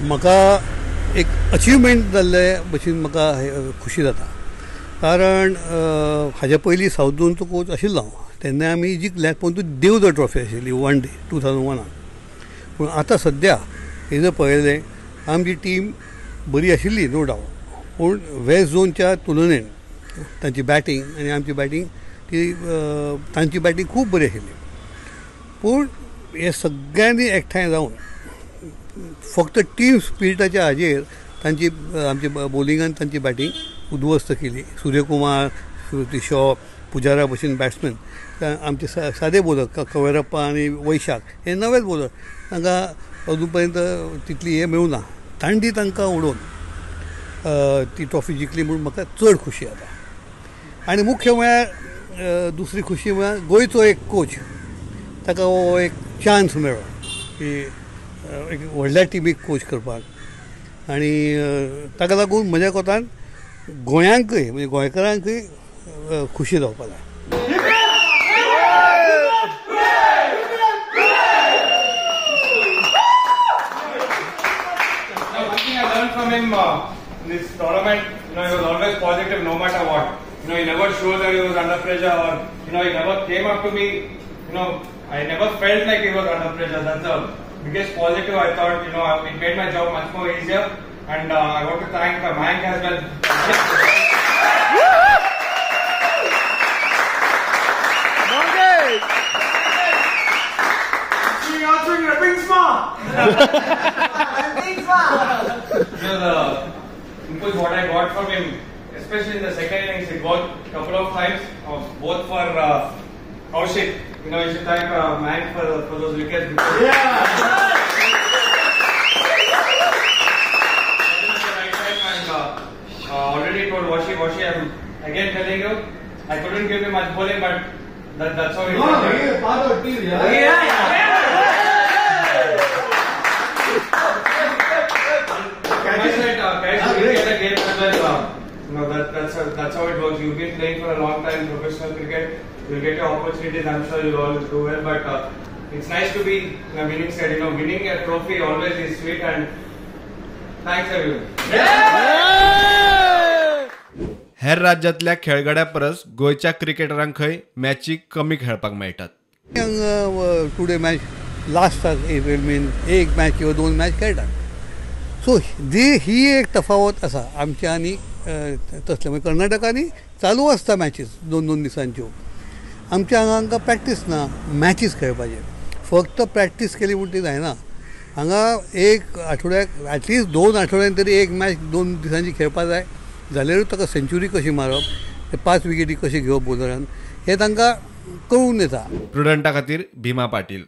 म्हाका एक अचिवमेंट जाल्ले भशेन म्हाका खुशी जाता, कारण हाज्या पयलीं सावथ झोनचो कोच आशिल्लो हांव, तेन्ना आमी जिखल्यात, पूण देवधर ट्रॉफी आशिल्ली वन डे 2001. पूण आतां सद्या हे जर पळयलें आमची टीम बरी आशिल्ली नो डावट, पूण वेस्ट झोनच्या तुलनेन तांची बॅटींग आनी आमची बॅटींग ती तांची बॅटींग खूब बरी आशिल्ली. पूण हे सगळ्यांनी एकठांय जावन फक्त टीम स्पिरिटाच्या हाजेर तांची आमची बॉलिंगान तांची बॅटींग उद्ध्वस्त केली. सूर्यकुमार, श्रुती शॉ, पुजारा भशेन बॅट्समॅन, आमचे सादे बॉलर कवेरप्पा आनी वैशाख हे नवेच बॉलर, तांकां अजून पर्यंत तितली हें मेळूं ना. तांणी तांकां उडोवन ती ट्रॉफी जिखली म्हूण म्हाका चड खुशी जाता. आनी मुख्य म्हळ्यार दुसरी खुशी म्हळ्यार गोंयचो एक कोच, ताका हो एक चान्स मेळ्ळो की एक व्हडल्या टिमीक कोच करपाक, आनी ताका लागून म्हज्या कोतान गोंयांकय म्हणजे गोंयकारांकय खुशी जावपाक जाय. In this tournament, you know, he was always positive no matter what. You know, he never showed that he was under pressure, or you know, he never came up to me. You know, I never felt like he was under pressure. That's the biggest positive I thought. You know, it made my job much more easier, and I want to thank Mayank as well. You know, the input what I got from him, especially in the second innings, it worked couple of times, both for Kaushik. You know, you should thank Mayank for those wickets. Because yeah. At the right time, and already told Washi, I'm again telling you, I couldn't give him much bowling, but that's how he. No, he is part of the team. Yeah. Yeah. You know, that's how it works. You've been playing for a long time professional cricket. You'll get your opportunities. I'm sure you'll all do well. But it's nice to be in a winning side. You know, winning a trophy always is sweet. And thanks everyone. हेर राज्यांतल्या खेळगड्या परस गोंयच्या क्रिकेटरांक खंय मॅची कमी खेळपाक मेळटात. Today match लास्टाक एप्रिल मेन एक मॅच किंवा दोन मॅच खेळटात. सो ही एक तफावत आसा आमच्या आनी तसले. म्हणजे कर्नाटकांनी चालू आसता मॅचीस दोन दोन दिसांच्यो, आमच्या हांगा हांकां प्रॅक्टीस ना मॅचीस खेळपाचे. फक्त प्रॅक्टीस केली म्हूण ती जायना. हांगा एक आठवड्याक एटलिस्ट 2 आठवड्यान तरी एक मॅच 2 दिसांची खेळपाक जाय, जाल्यारूच ताका सेंच्युरी कशी मारप, 5 विकेटी कशी घेवप बॉलरान, हें तांकां कळून येता. प्रुडंटा खातीर भीमा पाटील.